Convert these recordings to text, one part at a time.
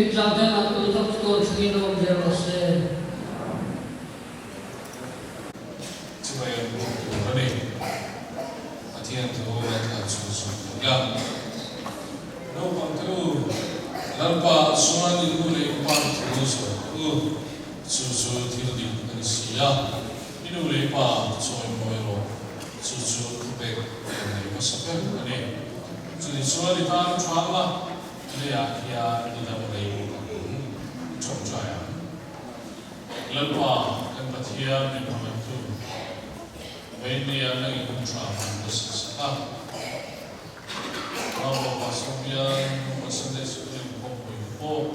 Mi chang hnenah tun thawk chu tawn thlengin awm zel rawh se. Chibai an buk tur a ni. Pathian thu ngaithla chu zui ila. Naupang te u, Lalpa chuan in nu leh in pa te thu zawh u, chu chu thil dik a ni si a, i nu leh i pa chawi mawi rawh, chu chu thupek lian nei hmasa ber a ni. Chuni chuan i tan tha la, leiah hian i dam rei bawk ang, i tawngtai ang. Lalpa, kan Pathian min hmangaihtu, Veinia na in hun tha hman ka si sak a. Mama Pastor bial Nupa Sunday School in khawmpui te pawh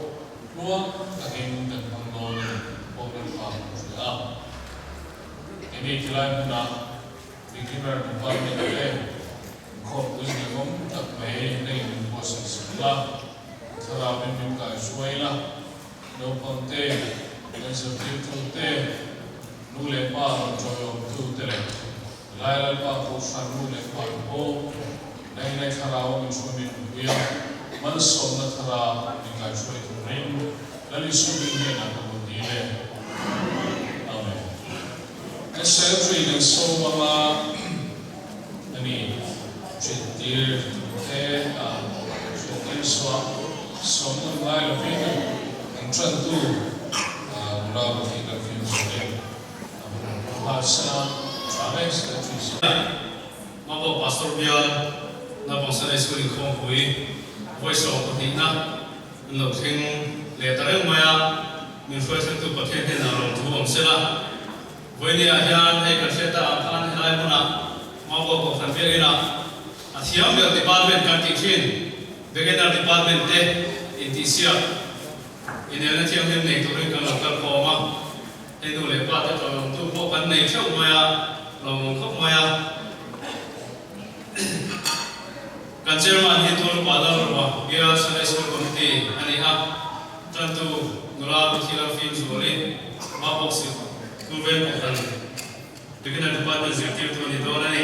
tluang takin kan hmang dawn a ni tih pawh Lalpa kan hria a. Keini tilai hmunah Beginner Department te inkhawmpui hlimawm tak mai na in min buatsaih sak la, thlarau in min kaihruai la, Naupang te, kan zirtirtu te, nu leh pa rawn ṭawiawmtu te leh Lai Lalpa Kohhran nu leh pa te pawh Lenglei Thlarau min hruai min pui a, malsawmna thara min kaihruai turin Lal Isu hming hnenah ka rawn dil e. Amen. Kan Secretary kan sawm anga a ni hrilhtir te a hrilhtir suah sawm nawn ngai lovin kan tantu nula pahnih kan fim zawhin a hun an hmang nghal sela tha mai Secretary sawm. Mabawk Pastor bial naupang Sunday School inkhawmpui vawi 12na an lo thleng leh ta reng mai a, min hruaithlengtu Pathian hnenah lawmthu awm sela. Vawinia hian hei kan hriat tak ang khan helai hmunah Maubuak Kohhran biakinah a thiam ber department kan tih thin Beginner department te intihsiak inelna thianghlim nei turin kan lo kal khawm a, hei nu leh pa te tawlawmtu pawh kan nei theuh mai a, lawmawm khawp mai a. Kan chairman hi Tualupa Lalruma Bial Sunday School Committee a ni a, tantu nula Mithilam Fim Zuali Mapawk Sikul Veng Kohhran Beginner Department zirtirtu a ni dawn a ni.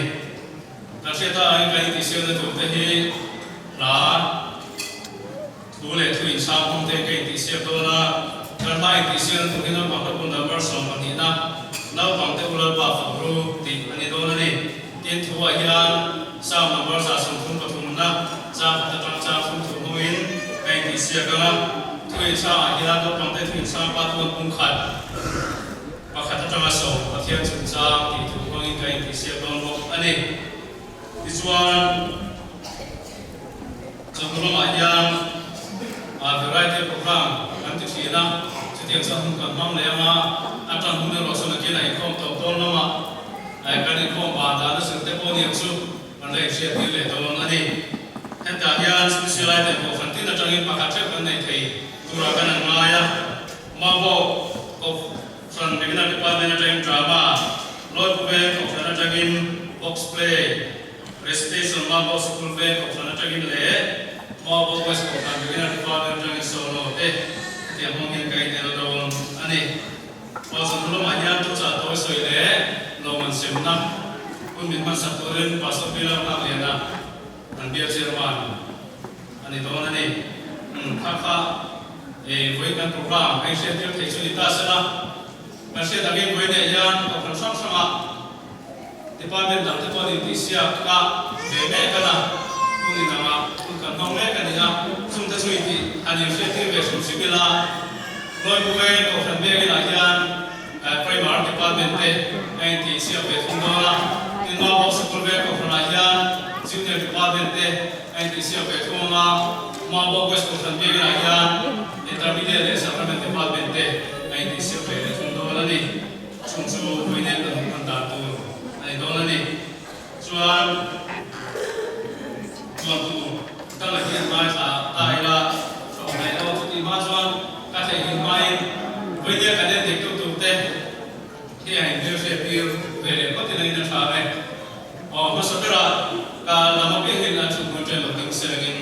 Kan hriat a angin kan intihsiamna tur te hi hla thu leh thu insang hmang te ka intihsiak dawn a, kan hla intihsiamna tur hi naupang te pawh number 12 na naupang te u Lalpa fak ru tih a ni dawn a ni. Tin thuah hian Psalm number 133 na chang khat atang chang thum thu hmangin ka intihsiak ang a, thu insangah hian naupangte thu insang pa tuan pum khat pakhat atanga sawm Pathian chungchang tih thu hmangin ka intihsiak dawn bawk a ni. Tichuan, chawhnu lamah hian variety program kan ti thin a, chutiang chuan hun kan hmang leh ang a, a tan hun erawh chuan nakin a inkhawm tawp dawn lamah kan inkhawm ban dan a zir te pawh aniang chu kan la inhriat tir leh dawn a ni. Hetah hian special item kohhran tin atangin pakhat theuh kan nei thei turah kan an ngai a, Mabawk Kohhran Beginner Department atangin drama, Lawipuveng Kohhran atangin box play, Recitation Mabawk Sikul Veng Kohhran atangin leh Mabawk West Kohhran Beginner Department atangin solo te hetiang hmang hian ka inel dawn a ni. Khualzam lamah hian thuchah tawi sawi leh lawmman semna hun min hmansak turin Pastor Bill Nghakliana an bial chairman a ni dawn a ni. Umm kha kha e vawi kan program hei hriat tir thei chu ni ta sela, kan hriat angin vawi neih hian kohhran hrang hranga department dang te pawh an intihsiak a ve mek a na, hun inangah hun kan hmang mek a ni a, chung te chu intih han inhriat tir ve hrim hrim ila, Lawipu veng kohhran biakinah hian Primer department te a intihsiak ve thung dawn a, tin Mauhawk Sikul veng kohhranah hian Junior department te a intihsiak ve thung ang a, Mauhawk West kohhran biakinah hian Intermediate leh Sacrament department te a intihsiak ve leh thung dawn a ni. Chung chu vawiin kan hman dan tur a ni dawn a ni. Chuan chuan tu dangah hian ngaithla ta ila hrawh ngaih lo chutih hma chuan ka theihnghilh hmain vawinia kan en dik tuk tuk te hi a inhmel hriat tir ve leh phawt in a in a tha ve. Aw hmasa berah ka lam apiang hian an chhut hmun ṭhen lo ding selangin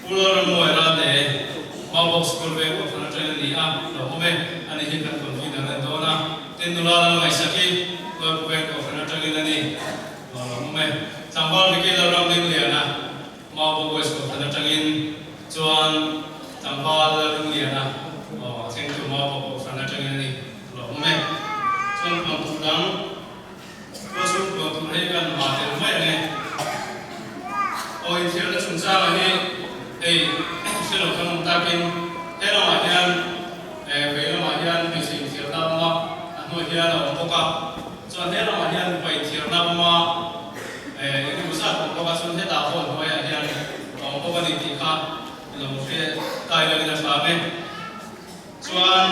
Pu Lalrammuai Rate Maubox School veng kohhran aṭang a ni a, lo awm e, ani hi kan convener a ni dawn a. Tin nula lal ngaihsak hi Lawipui veng kohhran aṭangin a ni, lo awm e. Tlangval Vicky Lalram Dingliana Maubox West kohhran aṭangin chuan tlangval. Tlangval Ringliana aw a thleng chu Maupa Kohhran atangin a ni lo awm e. Chuan puan tur dang Khaw chhung puan tur hei kan ma tel mai ang e. Aw inthiarna chungchanga hi hei hre lo kan awm takin he lamah hian vei lamah hian hmeichhe inthiarna a awm a, a hnuai hian a awm bawk a. Chuan he lamah hian mipa inthiarna a awm a, engemaw zat a awm bawk a, chuan hetah hall hnuaiah hian a awm bawk a ni tih kha lo hre tai lovin a tha ang e. Chuan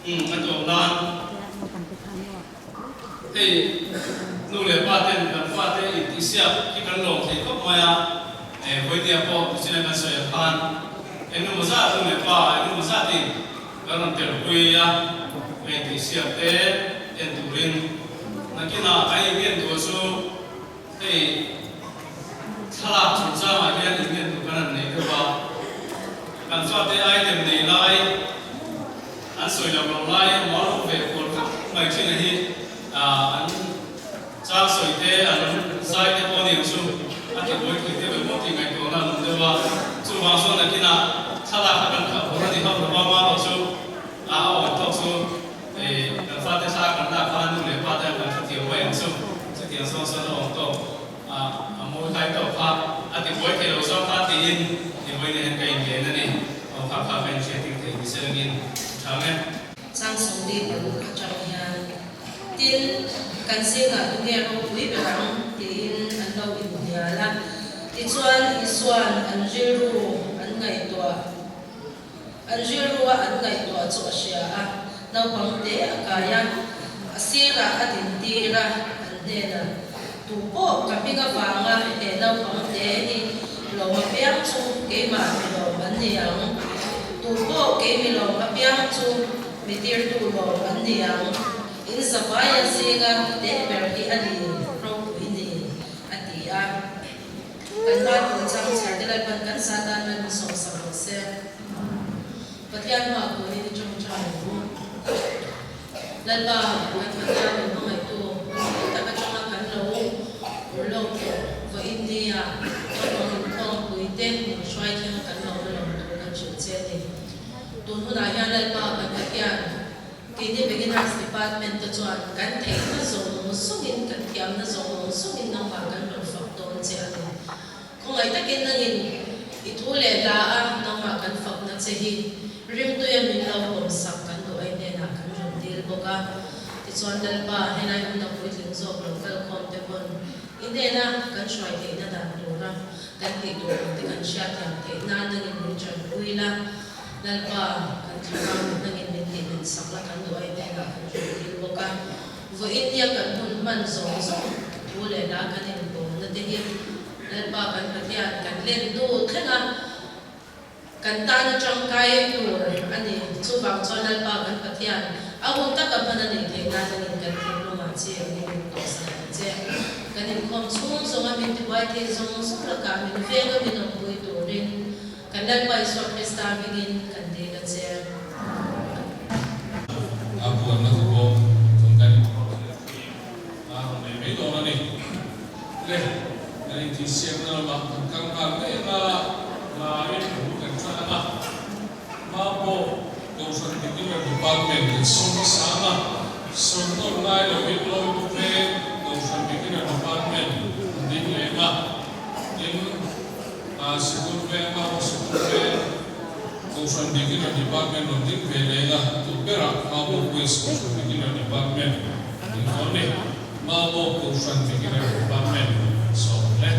umm a tawp nan hei nu leh pa ten kan fate intihsiak hi kan lawm thei khawp mai a, vawinia pawh tichin a kan sawi ang khan engemaw zat nu leh pa engemaw zatin kan rawn telpui a, a intihsiak te en turin nakinah kan ingen tur chu hei thlalak chungchangah hian ingen tur kan han nei deuh a, kan fate item nei lai an sawi loh loh lai maw ru ve kual khap mai thin a hi an chang sawi te an zai te pawh aniang chu a ti buai thei deuh em aw tih ngaihtuahna an awm deuh a, chuvang chuan nakinah thlalak kha kan khalh hawr a ni hauh lo va, marawh chu a awm tawk chu. Kan fate thla kan lak khan nu leh pa te an kan hrethiam mai ang chu. Chutiang sawn sawn a awm tawk a, a mawi hlai tawk kha a ti buai thei lo zawk kha tiin ti buai nei hian ka inlen a ni. Aw kha kha ka inhriat tir thei ni selangin tha ang e. Changsawmli paruk atang hian tin kan zingah tunge ropui ber ang tiin an lo inhnial a. Tichuan Isuan an rilru an ngaihtuah. An rilrua an ngaihtuah chu a hria a, naupang te a kai a, a sirah a dintir a, an hnenah, Tu pawh ka hming avanga he naupang te hi lawm apiang chu keimah mi lawm an ni ang, tu pawh kei mi lawm apiang chu mi tirtu lawm an ni ang, in zavaia zinga teh ber hi a ni ropui ni, a ti a. Kan Bible chang chhiar te Lalpan kan Satan ran min sawmsak rawh se. Pathian hma kunin i tawngtai ang u. Lalpa kan Pathian min hmangaihtu hmun tak atanga kan lo urlawk tawh vawiin nia naupang inkhawmpui te min hruai thleng a kan lo la lawm tur kan hrilh che a ni. Tun hunah hian Lalpa kan Pathian Keini Beginners Department te chuan kan theihna zawng zawngin, kan thiamna zawng zawngin nangmah kan rawn fak dawn che a ni. Khawngaih takin nangin i thu leh hla a nangmah kan fakna che hi rimtuia min lo pawmsak kan duh ai hnenah kan rawn dil bawk a. Tichuan Lalpa, helai hmuna puitling zawk lo kalkhawm te pawn i hnena kan hruai theihna dan tura kan tih tur ang te kan hriatthiam theih nan nangin min tanpui la. Lalpa, kan thlarau nutnangin min tih min sak la kan duh ai hnenah kan hrui dil bawk a. Vawiin nia kan hun hman zawng zawng thu leh hla kan inbawmna te hi Lalpa kan Pathian kan len hnu thleng a, kan tana tangkai tur a ni. Chuvang chuan Lalpa kan Pathian a hun taka hman a nih theih nan angin kan thinlungah chi angin min tawhsak ang che. Kan inkhawm chhung zawnga min tibuai thei zawng zawng lakah min venga min awmpui turin Kan Lalpa Isua Krista hmingin kan dil a che. A puanna chu pawh chun kan inkhawm leh thin a rawn nei mai dawn a ni. Le, kan intihsiakna lamah kan kal nghal mai ang a, laiin bul kan tan ang a. Hma pawh Kohhran Beginner Department kan sawm nasa ang a, sawi nawn ngai lohin lawi bawk veng Kohhran Beginner Department an ding leng a, tin, Sikul veng Mama Sikul veng Kohhran Beginner Department rawn ding ve leng a, tun berah Mamo West Kohhran Beginner Department a ding dawn ni. Mamo Kohhran Beginner Department sawm hle.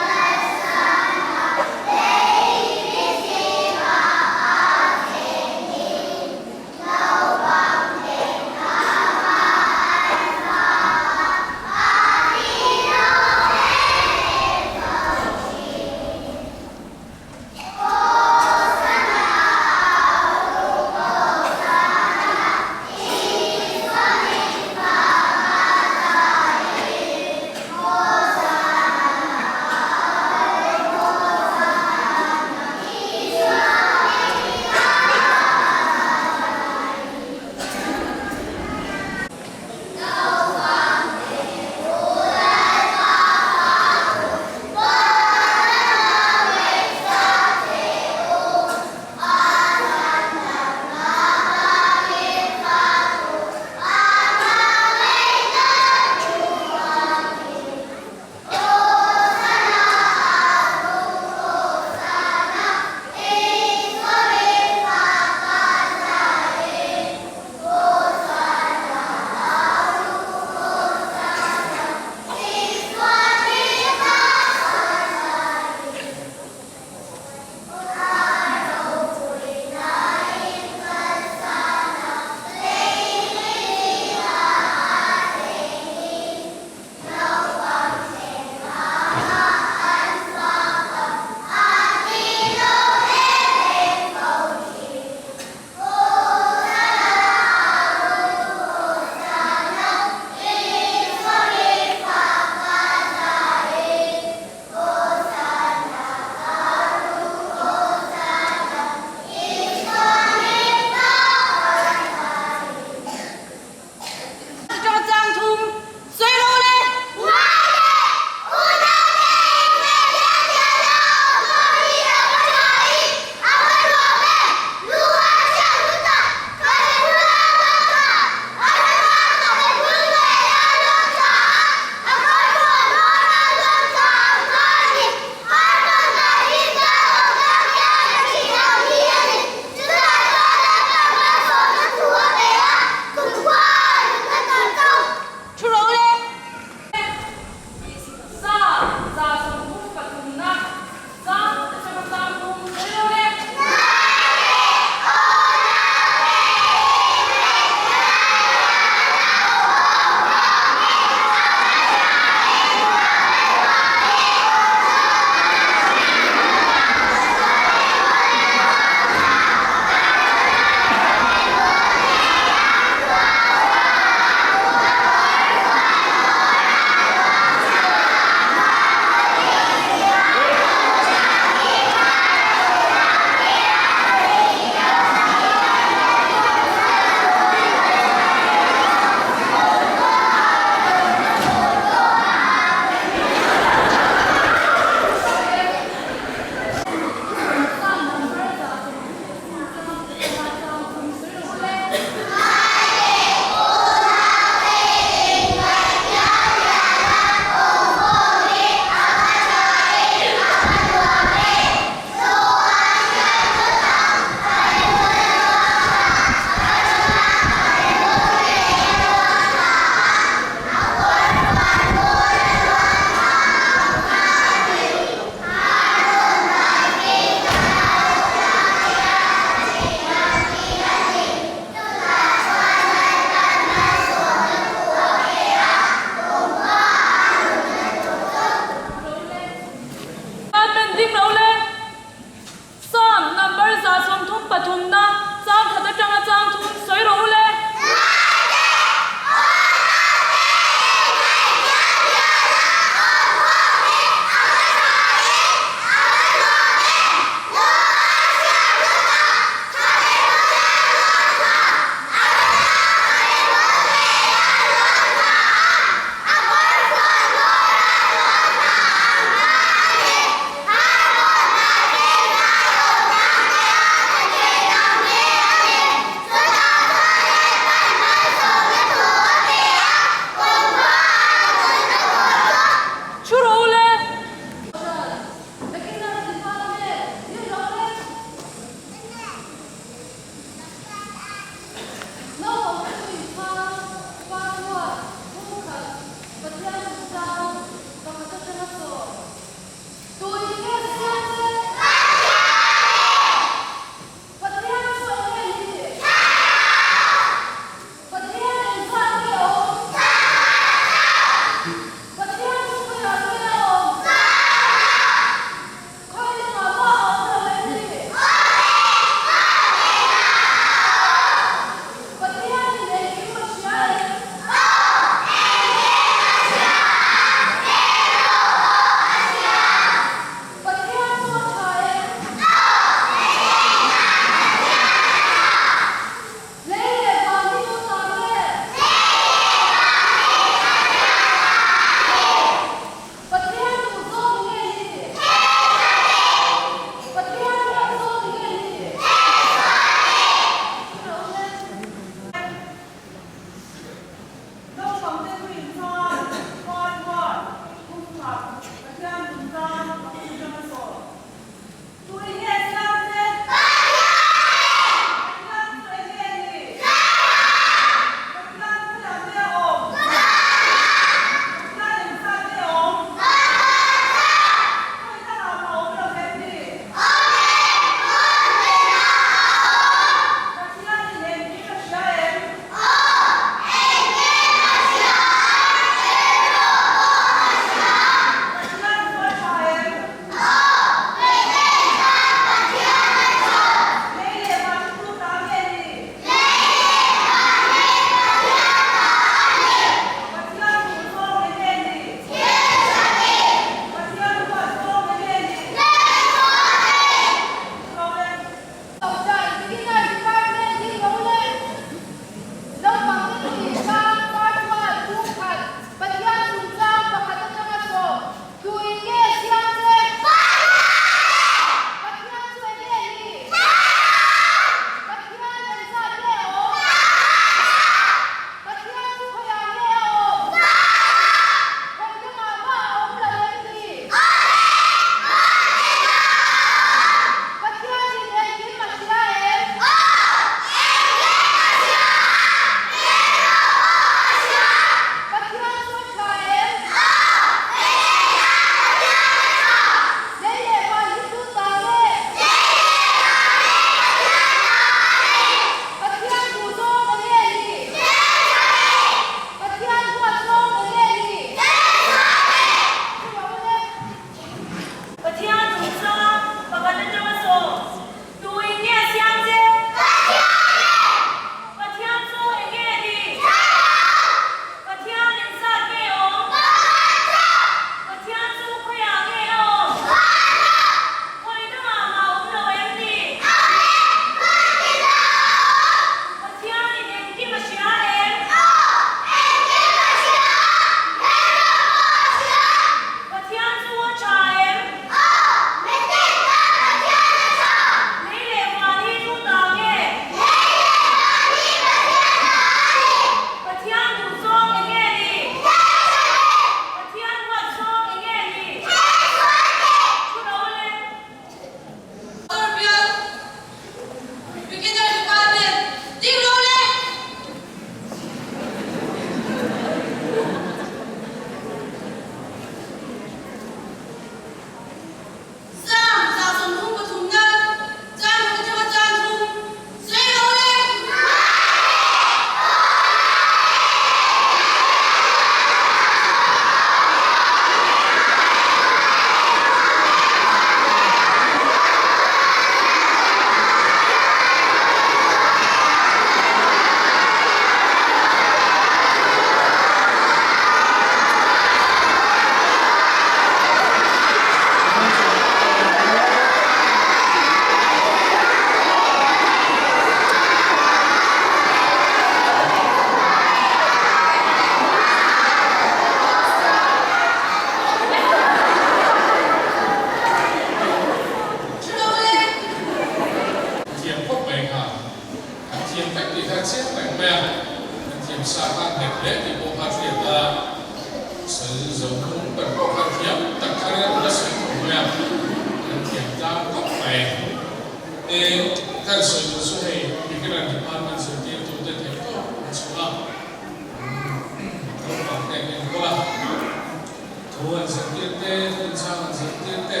Thu an zirtir te, thunchang an zirtir te,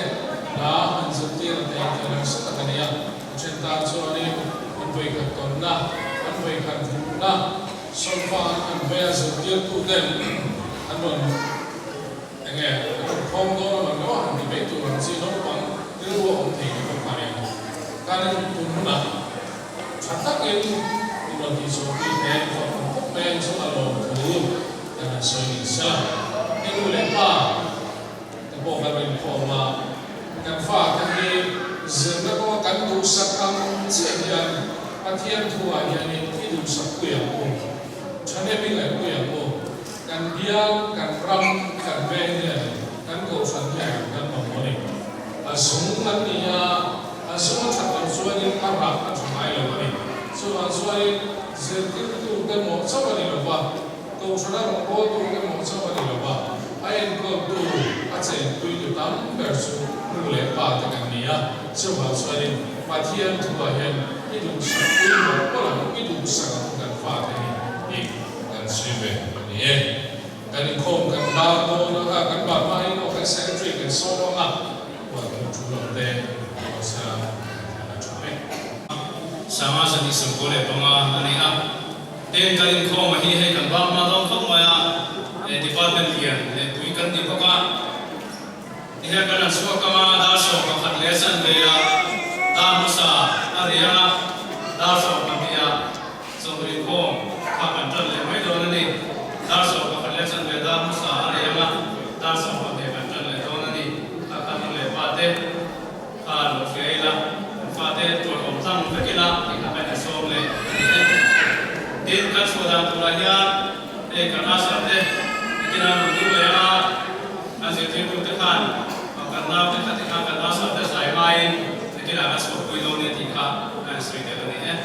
hla an zirtir te hi thil harsa tak a ni a. A then tan chuanin an vawikhat tawnna, an vawikhat hmuhna, sawmfa an han vei a zirtirtuten an rawn eng nge an rawn khawm dawn a man lo a han ti mai tur ang chi naupang rilru a awm thei ni bawk a ni. Kanin tun hunah tha takin in rawn tihchhuahpui te fak ang khawp mai ang chu a lawm thu kan han sawi ni se la. Hei nu leh pa te pawh kan rawn inkhawm a, kan fa te hi zirna kawnga kan duhsak ang chiah hian Pathian thuah hianin i duhsak pui ang u, thahnem i ngaih pui ang u, kan bial, kan ram, kan veng hian kan kohhran hian kan mamawh a ni. A zung an ni a, a zung a that loh chuanin a rah a tha ngai lo a ni. Chuvang chuanin zirtirtute mawh chauh a ni lo va, kohhrana rawngbawltute mawh chauh a ni lo va, a enkawltu, a chenpuitu tam ber chu nu leh pa te kan ni a. Chuvang chuanin Pathian thuah hian i duhsak pui mawlh mawlh ang, i duhsak ang kan fate hi tih kan sawi ve a ni e. Kan inkhawm kan bar dawn ang a, kan bar hmain aw kan secretary kan sawm ang a, huan tur thu lam te ruahsela kan a tha e. Sanga zan i 95 a ni a, tin kan inkhawm a hi hei kan bar hma dawn khawp mai a, department lian leh pui kan ni bawk a, tihian kan han chhuak ang a, dar 11 leh chanve ah dar hmasa a ri ang a, dar 12 ah Chawlh inkhawm kha kan tan leh mai dawn a ni. Dar 11 leh chanve dar hmasa a rei ang a, dar 12 kan tan leh dawn a ni. Kha kha nu leh pa te kha lo hria ila, kan fa te tualhawm tlang vek ila tih kha kan insawm leh a ni e. Tin, kan chhuah dan turah hian hei kan asar te nakinah an rawn ding leh ang a, kan zirtirtute khan kan nau te kha ti khan kan asar te zai ngaiin nakinah kan chhuahpui dawn e tih kha kan insawi tel a ni e.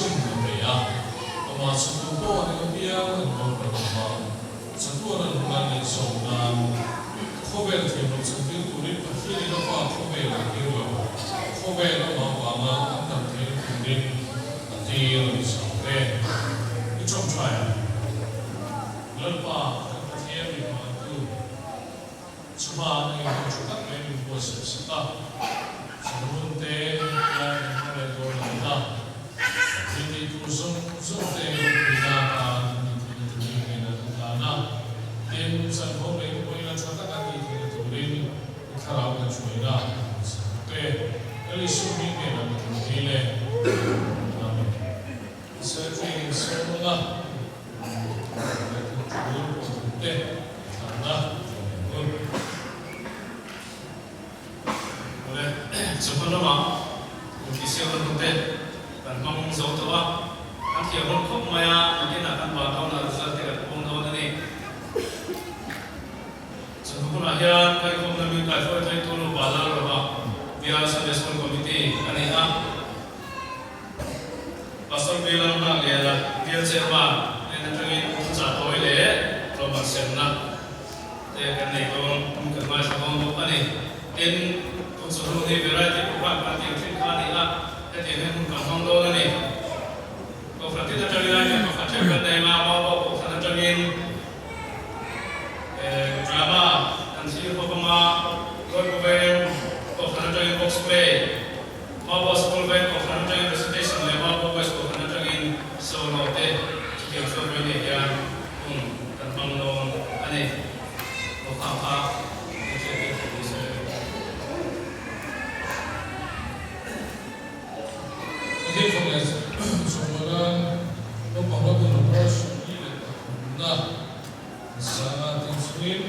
chhun a pe a, amah chhuntu pawh an apiang an boral lo va, chatuan an hman leh zawm nan khawvel thiam loh chhantir turin Pathianin a fa khawvel a tir lo, khawvel amah vanga an dam theihna turin a tir a ni zawk e. I tawngtai ang. Lalpa, kan Pathian min hmantu. Chuma eng hun tha tak mai min buatsaih sak a, chhunhun te lai kan hmang leh dawn a ni a, thil tih tur zawng zawng te ropui nana kan tih theihna turin hnenah kan tlan a, tin chanvo leh pawina tha taka tih theihna turin i thlarau kan hruaina kan hmuhsak bawk e. Lal Isua hming hnenah kan hmu thei le. Amen. Secretary in sawm a. Chawhma lamah inthihsiakna hun te kan hmang zo tawh a, kan thiam hlawm khawp mai a, nakinah kan van dawn a result te kan pawm dawn a ni. Chawhma hunah hian kaikhawmna mi kaihruai theitu Nupa Lalrova Bial Sunday School Committee a ni a. Pastor Bill Nghak Liana, Bial Chairman, hnen atangin thuchah tawi leh tlawmman semna te kan nei dawn, hun kan ngaithla dawn bawk a ni. Tin, tun chawhnu hi variety program kan tih ang thin kha a ni a, hetiang hian hun kan hmang dawn a ni. Kohhran tin atangin a hian pakhat theuh kan nei anga, Mau Kohhran atangin drama kan thlir bawk anga, Lawipawveng Kohhran atangin box play, Mauva School Veng Kohhran atangin recitation leh Mauva Boys Kohhran atangin solo te chutiang chuan mai nei hian hun kan hmang dawn a ni. Kohhran kha kan hriat tir thei ni se. Hei fawng leh Sawmawlan naupang la bun a 23 sanga tin chungin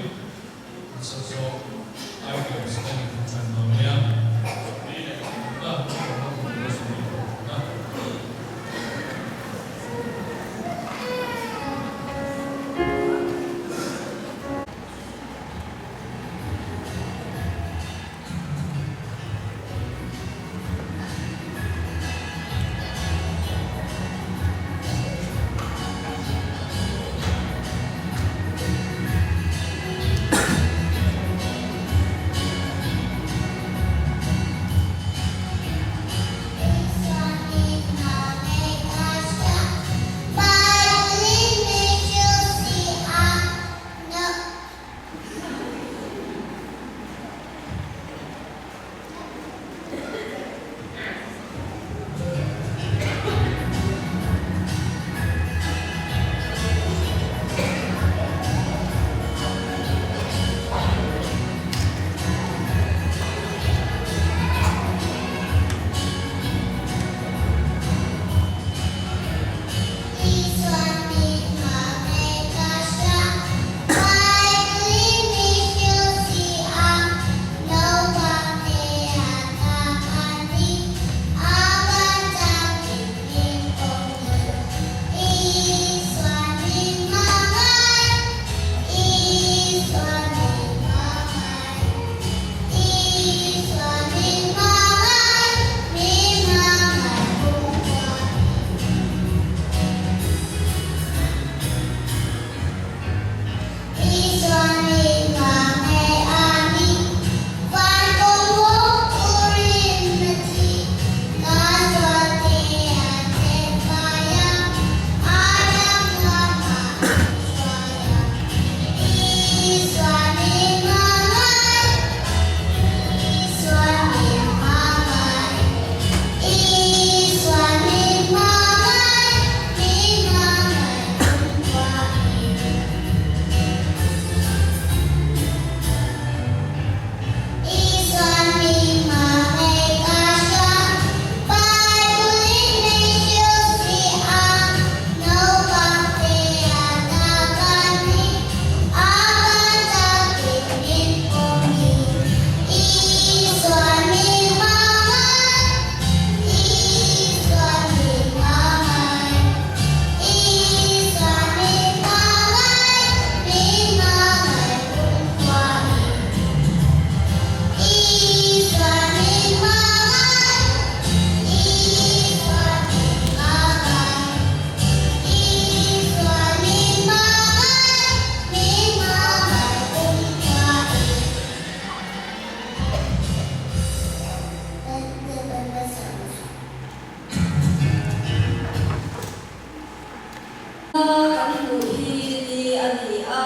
Kan hmuh hi ni a ni a,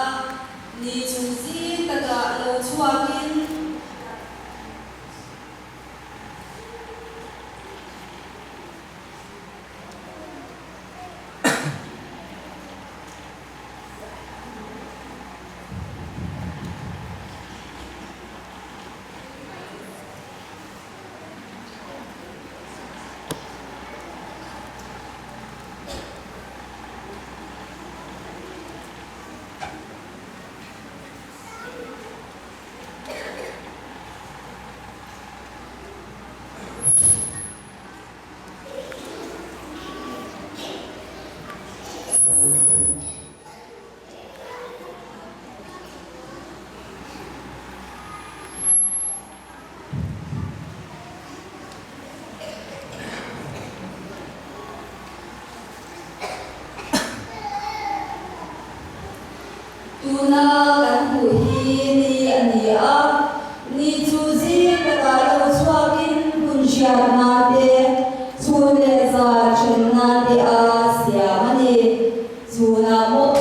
ni chu zing takah lo chhuakin. Tuna kan hmuh hi ni a ni a, ni chu zing takah lo chhuakin hun hriatna te, chhun leh zan thenna te a siam a ni. Chhunah maw?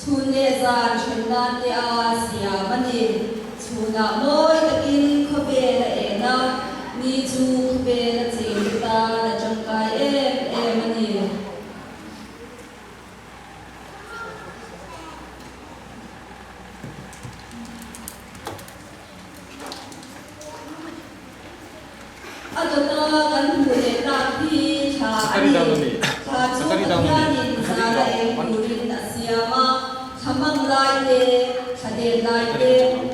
Chhun leh zan then nan te a siam a ni. Chhunah mawi takin khawvel a en a, ni chu khawvel a cheng te tan a tangkai em em a ni. A dawta kan hmuh leh tak hi thla a ni. Thla chu Pathianin zan a eng turin a siam a, thla hmang lai te, thla det lai te,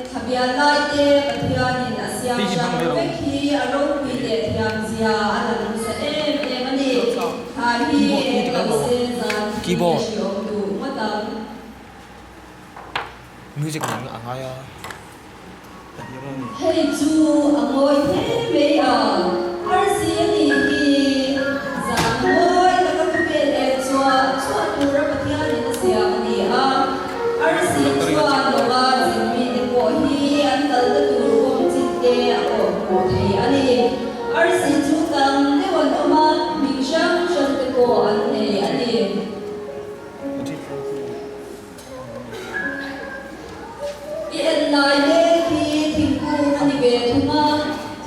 thla bial lai te Pathianin a siam hrang vek hi a ropui leh thiam zia a lang nasa em em a ni. Thla hi eng lo se zan hi a hriawm duh ngawt ang. Music nen a ngai a. Hei chu a ngawi hle mai a, arsi a nih hi zan ngawi taka khawvel em chuan chhuah tura Pathianin a siam a ni a, arsi chuan lova zin mite pawh hi an kalna tur kawng chin te a kawh hmuh thei a ni. Arsi chu tam deuh an awm a, hming hrang hrang te pawh an nei a ni. I en lai mek hi thingkung a ni ve thung a,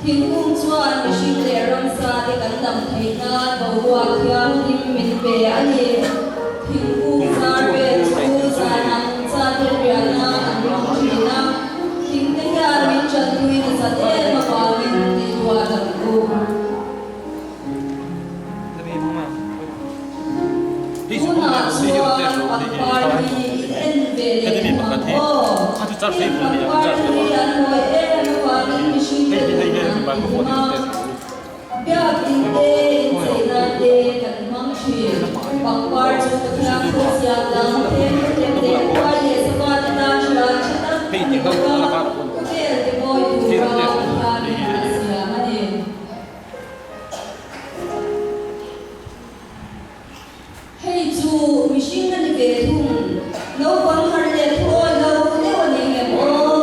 thingkung chuan mihring leh ramsa te kan dam theih nan boruak thianghlim min pe a ni. Thingkung zar vel chu zan ang chate riahna an hmang thin a, thing te hian min tanpui nasat em avangin tih duah ang u. Tunah chuan pangpar hi i en ve leh thung ang aw. Heng pangpar hi an mawi em avangin mihringte nun an tihlim a, biakin te, incheina te kan hmang thin. Pangpar chu Pathian thil siam dang them them leh khuai leh sava te tan hriat tha tak a ni bawk a, khawvel te mawi tura Pathianin a siam a ni. Hei chu mihring a ni ve thung. Naupang harh leh thu awi lo deuh a ni ngem aw.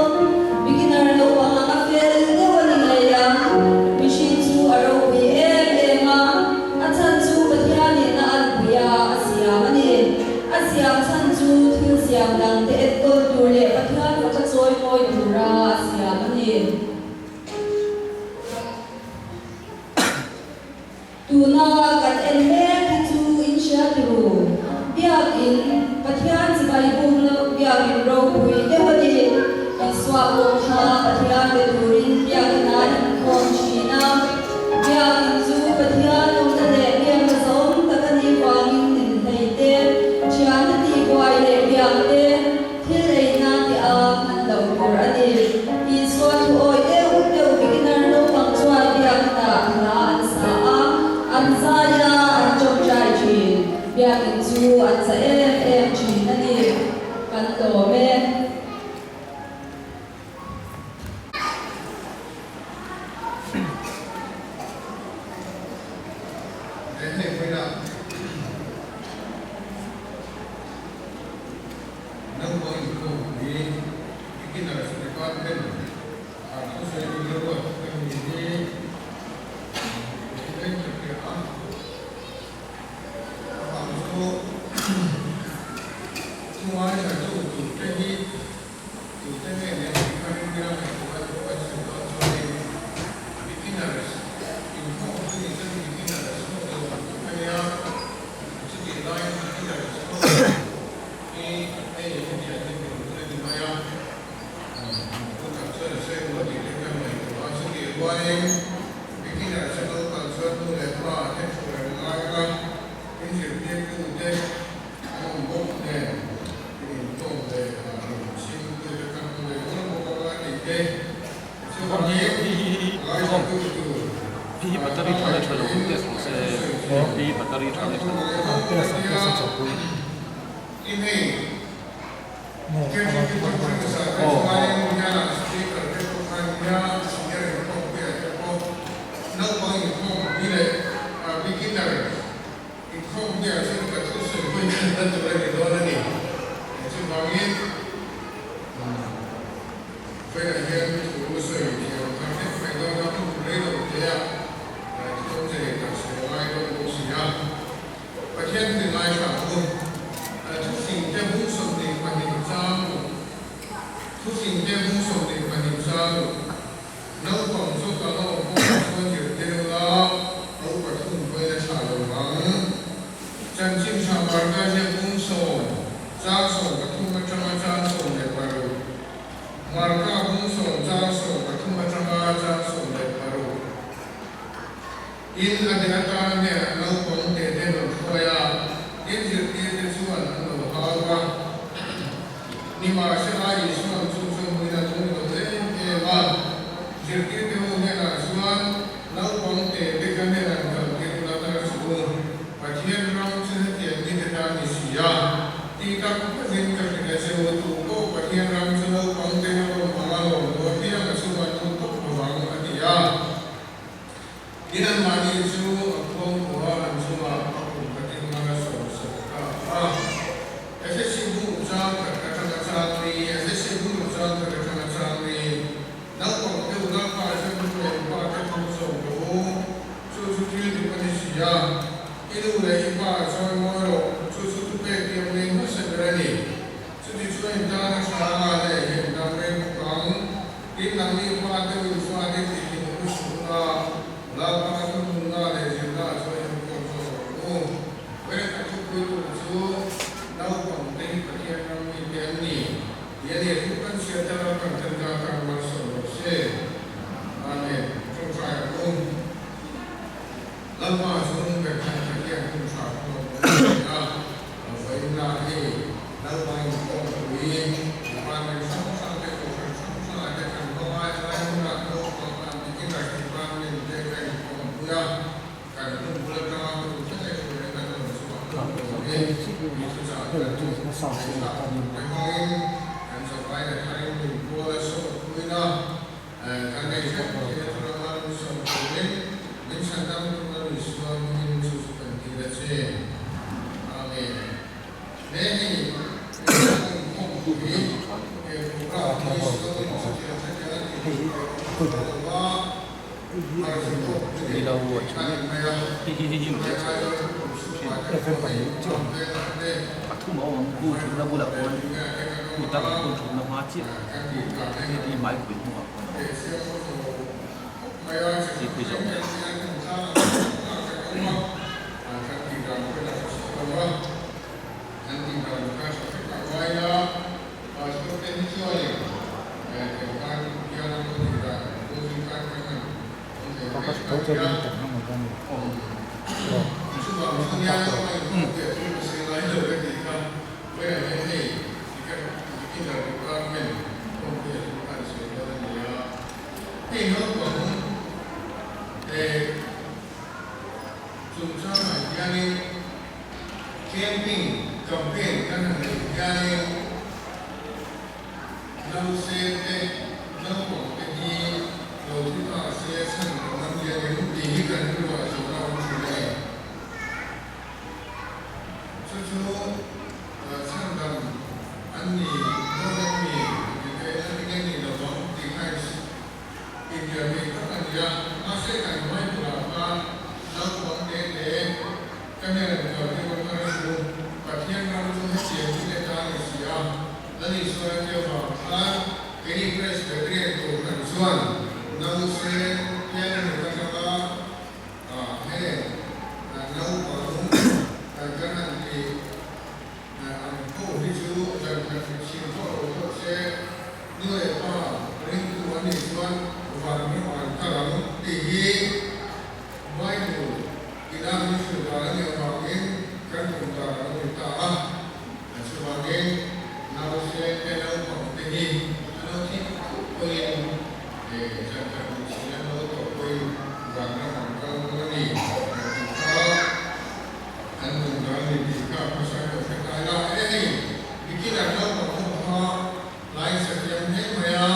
chuanin beginner chu naupang chuan nu leh pa te hruai an ngai ang a, in zirtirtute an awm bawk nen in inkhawm leh rawn chhimtute kan hmu leh nual bawk ang a tih te chuvangin ngaithla tu tur i hei Pathian hi ngaithla ang u. Thufingte bung 22 chang ruk. Thufingte bung 22 chang ruk. Naupang chu ka la awm pawh ah chuan zirtir ula, a upa thung pawhin a thlah lo vang. Chanchin tha Marka ziak bung sawm chang 13 atanga chang 16. Marka bung sawm chang 13 atanga chang 16. Tin, a de atan hnenah naupang te te rawn hruai a, tin zirtirte chuan an lo hau a. Nimahsela, Isua'n chu chu hmuin a tum lo em em a, zirtirte ho hnenah chuan, Naupang te te ka hnenah kal tir la tar suh u, Pathian ram chu hetiang mi te tan ni si a, ti tak takin ka hrilh a che u, tu pawh Pathian ram chu naupang te a lawm ang a lawm lo apiang a chungah lut tawp lovang, a ti a. Tin, anmahni chu a khuangkua an chungah a kum khatin hmang a sawmsak ta a. Efesi bu chang khat atanga chang ni, Efesi bu chang khat atanga chang ni, Naupang deuh lalpa chuan nu leh pa te thu zawm rawh u, chu chu thil dik a ni si a. I nu leh i pa chawi mawi rawh, chu chu thupek tiang nei hmasa ber a ni. Chuti chuan in tana tha anga leh hian dam reng bawk ang. Tin, nangni pa deuh in fate tih hi hmu suh la, Lalpa chu nunna leh zirna chuan in kawm zawk rawh u. Vawikhat a thupui tur chu naupang te hi Pathian ram mi te an ni tih a ni. Thu kan chhiat te Lalpan kan ta tan malsawm rawh se. Amen. Tawngtai ang u. Lalpa chu ber khan Pathian hun tha pawh kan nei a, vawiinna hei Lalpa inkhawmpui department hrang hrang te kohhran hrang hrangah te kan hmang a, helai hunah naupang an beginner department te ka inkhawmpui a, kan hun bul atanga hun thleng ei hruaina kan rawn chhuah hun tur hi mi thuchah kan ngaihthlah tur te hmangin kan zavai leh tharin min kual a sawtpuina Kan nei hrep thei a thurama min sawm turin min chhan dam tum a Isua hmingin chu chu kan dil a che. Amen. He hei Rinna inkhawmpui he program hi Shillong in chutiang hetiang a tih chu ka awm tawh lo va, harhna pawh chu nei kan ni mai a, chulai aizawl kum chhungah te pawh hei program velah te Hei naupang chungchangah hianin camping campaign kan han neih hianin nausên te naupang te hi lo thi ta se chhan kan awm hianin tih hi kan rilruah zawhna a awm thin a ni. Chu chu chhandam an ni dawn em ni tih te an ni nge ni lo vang tih kha inbial thei tak a ni a. Mahse kan hmai bulah khan naupang te te ka hnen an kal tir awm khan chu Pathian ram chu hetiang hi te ta a ni si a, Lal Isua a tia vang khan keini Presbyterian Kohhran chuan nause pian a hnuk atanga Heng naupang kan han tih ang ho hi chu zan khat chhim pawh lo phawt se, nu leh pa ringtu an nih chuan van ram an kal ang tih hi Bible ina min hrilh dan a nih avangin kan tum dan a lo ni ta a. Chuvangin nause te naupang te hi an lo thih thut pawhin zan khat duh chin an lo tawh pawhin vanram an kal dawn a ni tih kha an tum dan a ni tih kha hmasa ka hre ta ila. E hei, bikinah naupang ho kha Lai satliam hle mai a,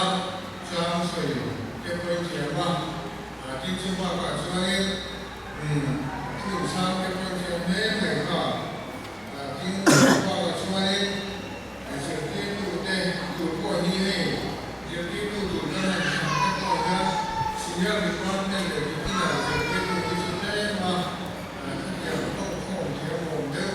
chang sawi te pawh i thiam a, tin chu bakah chuanin thu inchhang te pawh i thiam hle mai kha, tin chu bakah chuanin zirtirtu te tur pawh hi hei zirtirtu tur kan han chhang te pawh hian senior department leh beginner zirtirtu hi chu tlem a khatiang khawmkhawm thiam awm deuh.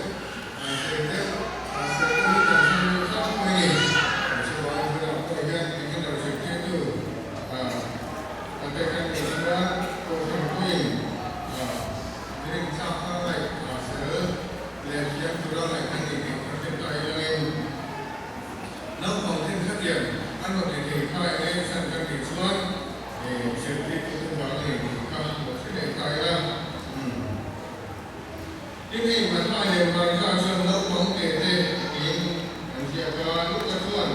Tin hei Mathai leh Marka chuan naupang te te tiin an ziak a, Luka chuan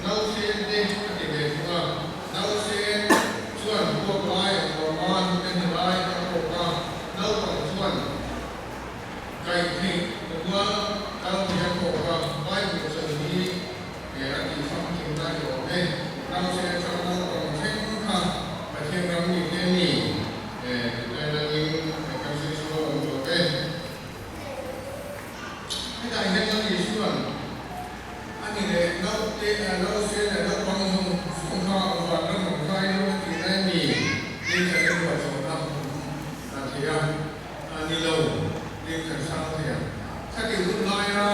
nausen te a ti ve thung a. Nausen chuan puak lai a huam a, hnute hni lai a kawk a, naupang chuan kaih theih rual kal thei a kawk a, Bible sawi hi a tih famkim na ni awm e. Nausen atang naupang thleng kha Pathian ram mi te ni. Tunlai langin kan sawi chu a awm lo ve. Hetah hian Lal Isua'n a ni leh naute nause leh naupang zawng zawng kha van ram ang kha ilo a tih lai mi tiin kan inruah chhuahna a awm thei a, a ni lo tiin kan chhang thei ang. Khatih hun laia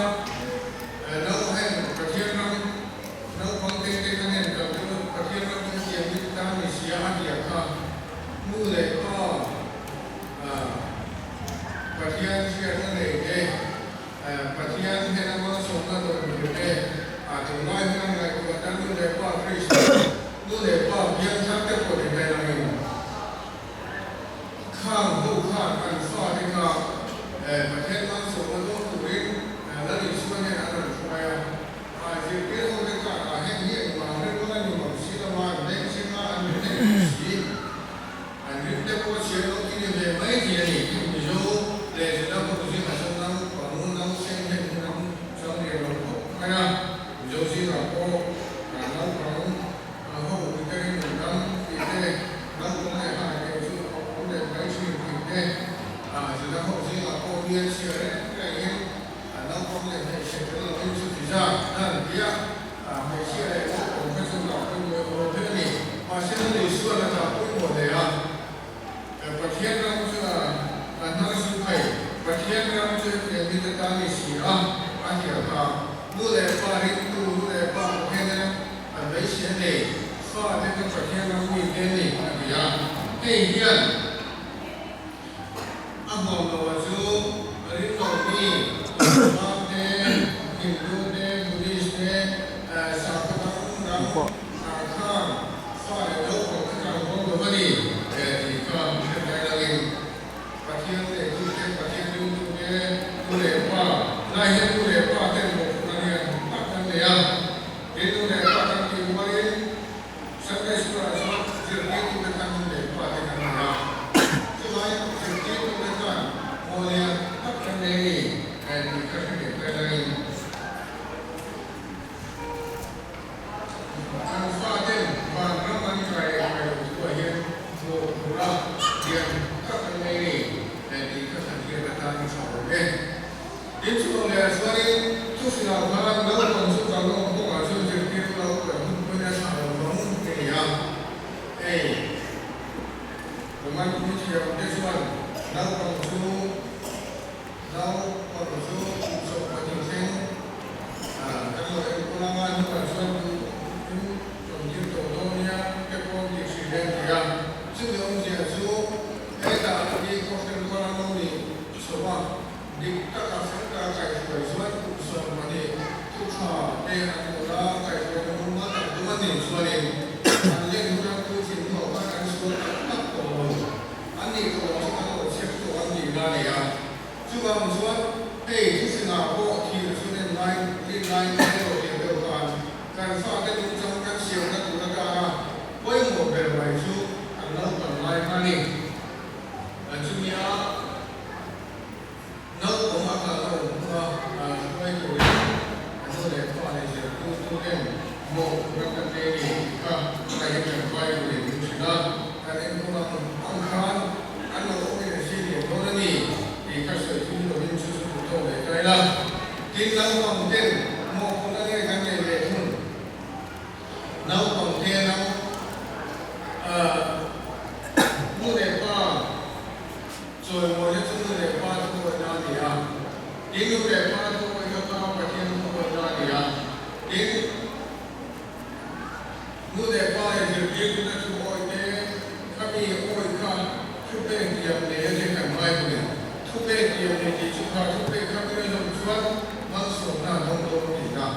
nauhen Pathian ram naupang te te kan en kal chu Pathian ram chu hetiang hi ta ni sia a tia kha. Nu leh pa Pathian hriatna nei te, Pathian hnena malsawmna dawn tur te, tunlai hun an ngaihtuah tan nu leh pa Kristian, nu leh pa biangthar te pawh ni hmel angin khang ho khan an fate kha Pathian malsawmna dawn turin Lal Isua hnenah an rawn hruai a. Zirtir ho te khan a heng hi engvang rilru a ni mang si lo a, an beng chheng a, an rin engkim si. An rin te pawh a chhiar lo ti ni ve mai thei a ni. Mizo leh Juda ho zingah chuan naupang nausen heng hun an chang lian lo khawp mai a, Mizo zingah pawh naupang ho miterin an dam tih te, naupang leh hai te chu a awm leh mai thin tih te, Juda ho zingah pawh mi an chhiar reng rengin Naupang leh hmeichhe tel lovin chuti zat a an ti a, hmeichhia leh naupang kha chu dah pawimawh emaw thil a ni. Mahse Lal Isuan a dah pawimawh hle a, Pathian ram chu a hnar su thei, Pathian ram chu hetiang hi te ta ni si a, a ti a kha. Nu leh pa ringtu, nu leh pa Pathian an beisei a nei, fa te chu Pathian ram mi te ni, a ti a. Hei hian. A huam lo a chu ring lo mi Islam te, Hindu te, Buddhist te, sakhaw dang dang khan fa leh naupang kha kan huam lo a ni tih kha hre mai langin Pathian neitu te, Pathian ringtu te, nu leh pa, lai hian nu leh pa ten mawhphurhna lian tak kan nei a, tin nu leh pa kan tih rualin Sunday School ah chuan zirtirtute khan nu leh pa te kan nei a, chuvangin zirtirtute chuan maw lian tak kan nei a ni tih ka hre leh tel angin kan faten van ram an kai leh kai loh thuah hian mawhphurh a lian tak kan nei a ni tih ka hran hian atan a tha awm e. Tin chhuak leh ah chuanin thuhrilh ah khan naupang chu kan awm kawngah chuan zirtir lo kan hun pawhin a thlah lo vang ti ni a. Hei Roman puithiam te chuan naupang chu naupang chu kum 12 thleng kan lo enkawl anga hnuah chuan in rawn tir tawh dawn nia te pawh an tih hrih an ti a. Chumi awmzia chu hetah hi khawhran rual an lo ni chho a. Dik taka fel ta kaihhruai chuan kum 12 thu tha te an hmu a, kaihhruaina hmun mal tak duh a nih chuanin an len hun a puitling hnuah khan an sual tak Bible in min hrilh a, kan enkawl ang ang khan an lo awm in a si lian dawn a ni tih kha sawi thui lovin chu chu duh tawk leh ta ila. Tin, naupang ten mawhphurhna nge kan neih leh thung? Naupang te nau nu leh pa chawimawina chu nu leh pa thuawihna a ni a, tin nu leh pa thuawihna kha Pathian thuawihna a ni a, tin nu leh pa leh zirtirtute thuawih te khami awih kha thupek diam nei a che kan Bible-in thupek diam nei tih chu kha thupek kha mi a zawm chuan malsawmna a dawng dawn tihna.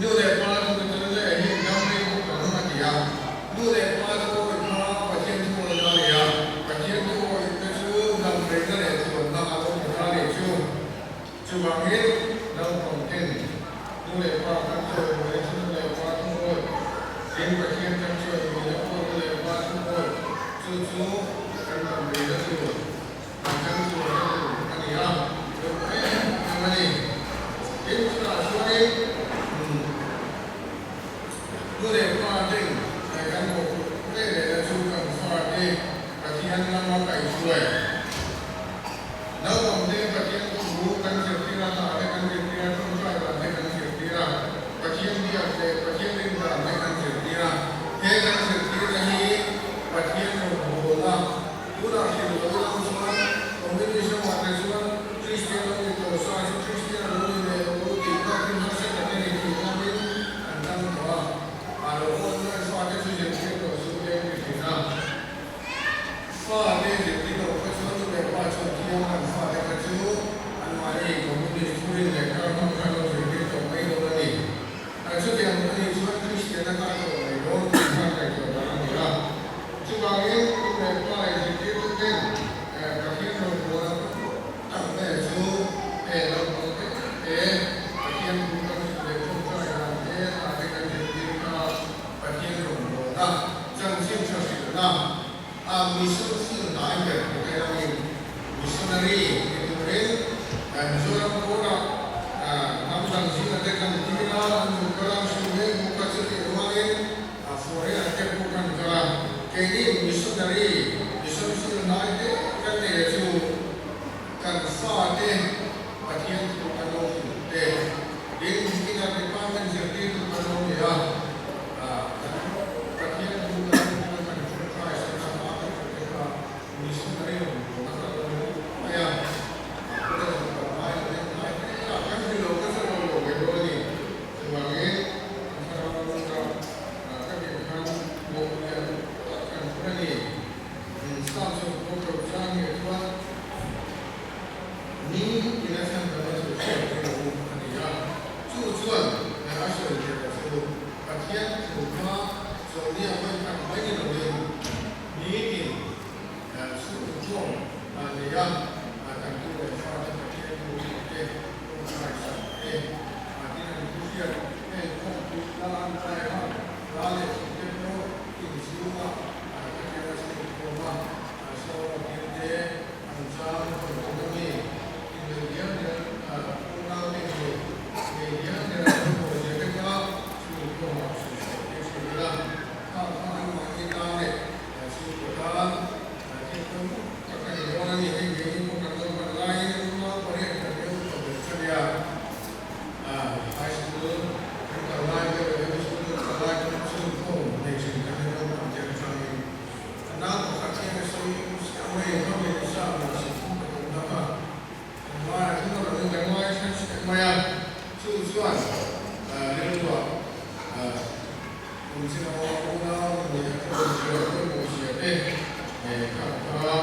Nu leh pa chu ka tel leh hi dam rei bawk ang a ti a. Nu leh pa chu awih kha Pathian thu awihna a ni a, Pathian thu awihna chu dam reina leh chuanna a lo ni ta a nih chu. Chuvangin naupang ten nu leh pa kan chawimawi chu nu leh pa thu awih, tin Pathian kan chawimawina pawh nu leh pa thu awih, chu chu kan dam reina tur. An kan chuan a duh a ni a, pawimawh em em a ni. Tin, chutah chuanin nu leh pa ten kan mawhphurh leh lehna chu kan fate Pathian lama kaihhruai. Naupangte Pathian thu kan zirtir a, hla te kan zirtir a, tawngtai dan te kan zirtir a, Pathian biak leh Pathian rin dan te kan zirtir a. He kan zirtirna hi Pathian rawngbawlna Tunah hrilh lo lam chuan Communism ah te chuan Christian lo ni tawh sa chu Christian a lo ni leh lo tih bakin harsa tak a ni tih ngamin an tang tawh a, a lo awm nan fate chu zirtir tawh chu eng ti thin a. Fate zirtir loh kha chuan nu leh pa chuan thiang an fate kha chu anmahni Communist thurin leh kar hmang khan lo zirtir tawh mai dawn a ni. Chutiang a nih chuan Kristian a kal tawh mai dawn tih kha ngaihtuah dan a ni a. Chuvangin nu leh pa leh zirtirtuten Pathian rawngbawlna tak vel chu he naupang te te Pathian thu kan hrilh leh tawngtai dan te hna te kan zirtir kha Pathian rawngbawlna chanchin tha hrilhna a mission field hnai ber ti te langin missionary ni turin Mizoram pawnah hnam dang zingah te kan tir a, an lo kal a, an hrilh mek bawk a, chutih rualin A foreign te pawh kan kal a, keini missionary, mission field hnai te kan nei a chu kan fate Pathian thu kan lo hrilh te, tin ina department zirtirtu kan lo nei a, kan Pathian thu kan hrilh a kan tawngtai sak a, a kan hrilh te kha missionary rawn bawlna kha lo ni mai a, a college ah kan ngai lo in hnai hle a, kan hrilh lo ka chu lo lo ve dawn a ni. Chuvangin an thlarau lawngka ka ken khan mawh lian tak kan phur a ni. Staff chu ka ko chang nge chuan ni ina chhan dang a chu hriat tir a awm a ni a. Chu chuan a sawi leh a chu Pathian thu kha chawlhnia vawi khat mai ni lovin nitin chhungkaw nei a kan tu leh fate Pathian thu te kawngkhai sak te tin an thu hriat heng khawmpui la an kai a, la leh thing te pawh inchhunga ka tiang a chhungkhawm a, saw thil te an chang rawn awm a ni. Inneih dial dial unau te ngei ngei dial dial an pawimawh zia te kha chhungkhawmah sawi te thin ila, kha kha anmahni tan leh chhungkaw tan thil pawimawh tak a ni dawn a ni. Hei ngei pawh kan lo hman laiin unau pariat kan leu tawh ber kha nia. High school kan kal lai deuh leh school kan kal lai chuan chhungkhawm nei thin kan ni naupang te atangin ka nau pakhat hian a sawi siam mai a hmangin a sa lo si thum ka tum dak a, kan ngai a thil a rawn kan ngai hret hret mai a, chu chuan rilruah kum chin a awm a unau ni a thu zia leh pawimawh zia te kha kha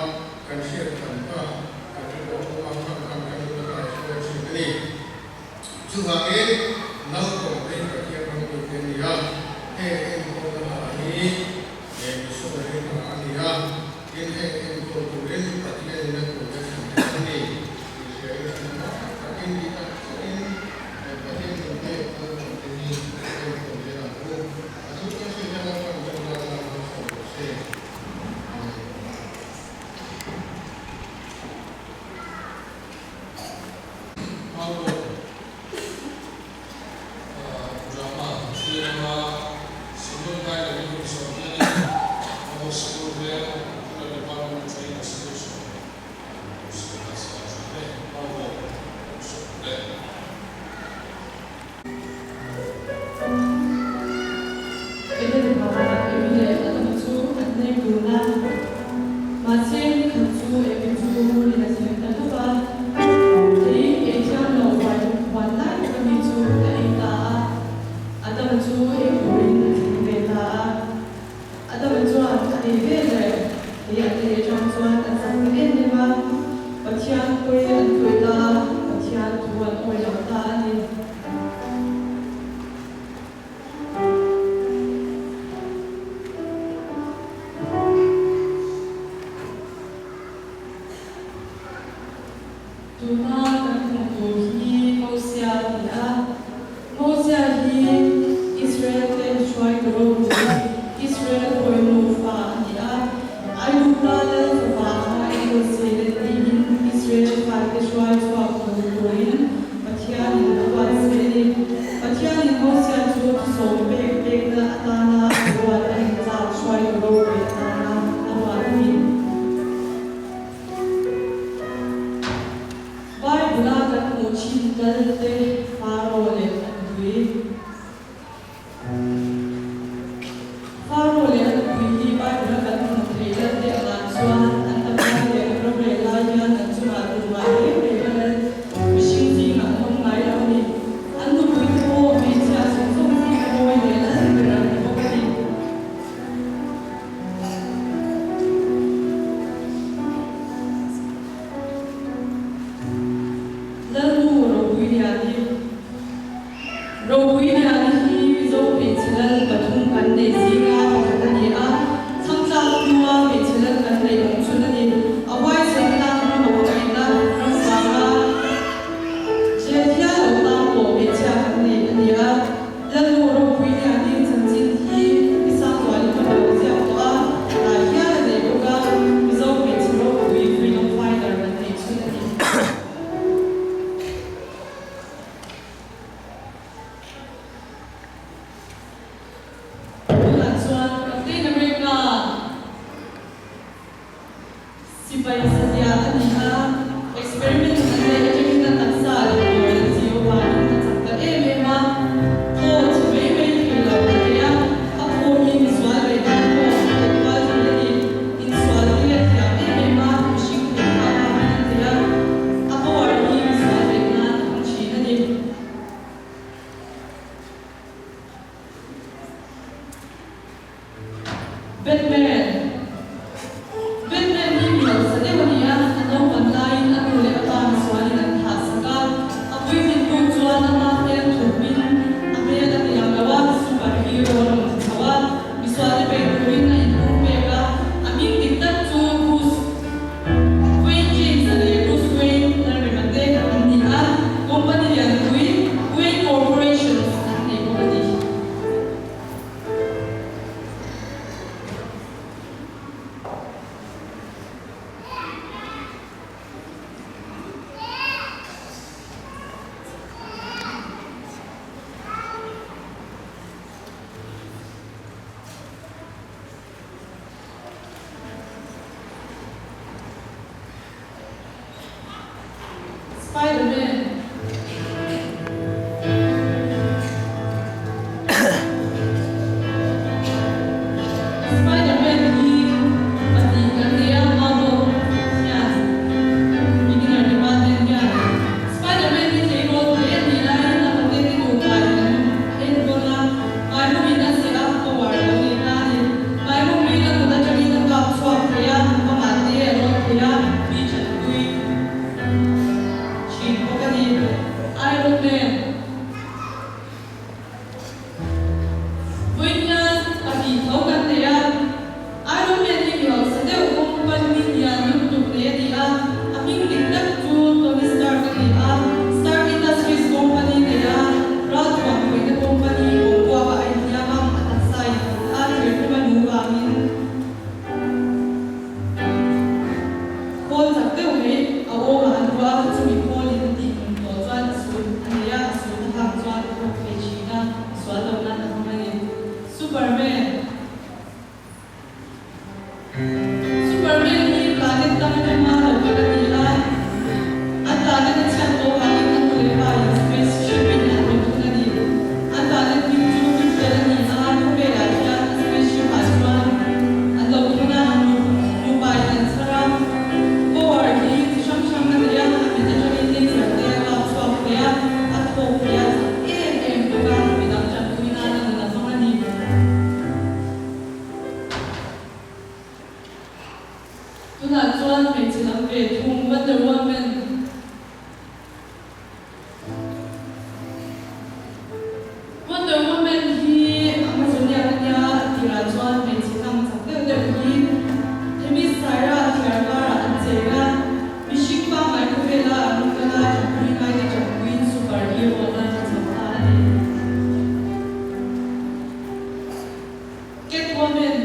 kan hriat tham kha kan rilruah awm a, kha khan kan rilru a hruai thin a ni. Chuvangin naupang te hi Pathian ram mi te a ni a, heng enkawlna hna hi missionary hna a ni a, tin heng enkawl turin Pathianin a tur te thlan te an ni tih hria ila thlangvai takin ti tak takin Pathian min pek naupang te hi enkawl zel ang u. A thu kan hriat hian Lalpan kan tan a malsawm rawh se. Amen. Hau drama thlir anga Simon Kai lovin. Mahse, ni khat chu Evi chu hunin a thleng ta hlauh a, Thei ei thiam lo huai huan lai tak ami chu a ei ta a, Adama chu ei turin a thleng ve ta a. Adama chuan a ei ve leh thei an ei atang chuan an zak ta em em a, Pathian pawi an pawi ta a, Pathian thu an awi lo ta a ni. Tuna kan hmuh tur hi Mosia a ni a. Mosia hi Israel te hruaitu ropui, Israel hawinu fa a ni a. Aigupta lal fapa anga enkawl sele tiin Israel fate hruai chhuak tur turin Pathianin a ruat se a ni. Pathianin Mosia chu thusawm pek pekna atana a ruat a inchak hruaitu ropui atana a ruat a ni. Bible-a kan hmuh thin lal te Pharaoh leh a nupui. Pharaoh leh a nupui hi Bible-a kan hmuh theih lal te angah chuan an damlai leh an ramreh lai hian an chungah tumah reng reng a lal mihring zingah an awm ngai lo a ni. An nupui te pawh hmeichhia zawng zawng zinga mawi leh lal ber an ni bawk a ni. Lalnu Ropuiliani Ropuiliani hi Mizo hmeichhe lal pathum kan neih zinga pakhat a ni a, chhangtlak hnua hmeichhe lal kan neih awm chhun a ni. A huaisenna, ram a hmangaihna, ram vanga jail hial lo tang pawh hmeichhia kan neih a ni a. Lalnu Ropuiliani chanchin hi i Sangluain ka lo ziak tawh a, tlai hial a nei bawk a, Mizo hmeichhe ropui Freedom Fighter kan neih chhun a ni. Tunah chuan Captain America Sipai satliah a ni a, experiment an neih atangin a taksa leh dawi an zio vangin a chak ta em em a, thaw chhe mai mai thei lo a nei a, a phaw hi misual ve dan pawh a let kual thei a ni. Insual hi a thiam em em a, mihring thei kha a vangin a thei a, a power hi misual beih nan a hmang thin a ni. Batman Batman hi mi hausa deuh a ni a, a naupan laiin a nu leh a pa misualin an thah sak a, a puitlin hnu chuan ama hmel thupin a hmel a ti lang lo a, super hero a rawn ti chho a, misualte bei turin a inpum pek a, a hming dik tak chu Bruce Wayne James-a leh Bruce Wayne Lalrema te an ni a, company lianpui Wayne Corporations an nei bawk a ni. Spiderman. Spiderman hi pahnih kan nei a, Marvel hian beginner department hian Spiderman hi tleirawl hle a nih laiin a paten te nupa in an enkawl a, Maihawmin a seh a, power a lo nei ta a ni. Maihawm rin a kut atangin a kap chhuak thei a, bangah te a lawn thei a, mi thatpui thin bawk a ni. Iron Man. Vawiin hian pahnih tho kan nei a, Iron Man hi mi hausa deuh company lian lutuk nei a ni a, a hming dik tak chu Tony Stark a ni a, Stark Industries company nei a, ralthuam khawihna company bawmkuakah a inhliam a, a taksa in a thirhlum a nu vangin khawl chak deuh mai a awmah an ruah a, chumi khawlin a tih tum tawh chuan a sul a nei a, a sul a hak chuan a thawk thei thin a, sual lo nan a hmang a ni. Superman. Superman hi planet dang atanga lo kal a ni a, an planet a chhiat tawh vangin a nu leh pa in space ship in an rawn thun a ni. An planet hming chu Krypton a ni a, khawvelah hian a space ship ah chuan an lo thun a, nupa in an chhar a. Tunah chuan hmeichhe lam ve thung Wonder Woman. Wonder Woman hi Amazonian a nia, a tirah chuan hmeichhe hnam chak deuh deuh hi Themyscira thiar karah an cheng a, mihring pangngai khawvela an rawn kal a, ṭanpui ngaite ṭanpuiin super hero atan a chho ta a ni. Catwoman.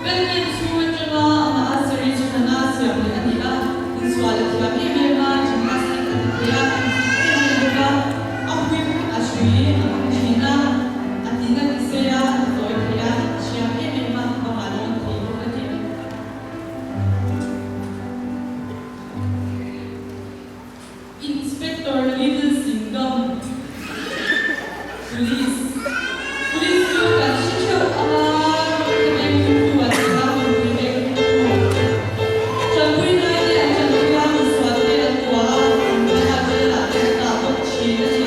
Batman chu atanga amah a series hrana siam leh a ni a, insual a thiam em em a, gymnastic a ti thei a, a infit em em bawk a, a whip a hrui a hmang thin a, a tin a ti sei a, a ti tawi thei a, a hriam em em a, bangah lawn thei bawk a ni. Inspector Little Singham, Police, Police chu kan hre theuh ang a, rawngte veng thumtu an ni a, mipui veng thumtu. Tanpui ngai te an tanpui a, misual te an tuah a, an hmai ah jail ah te an dah bawk thin a ni.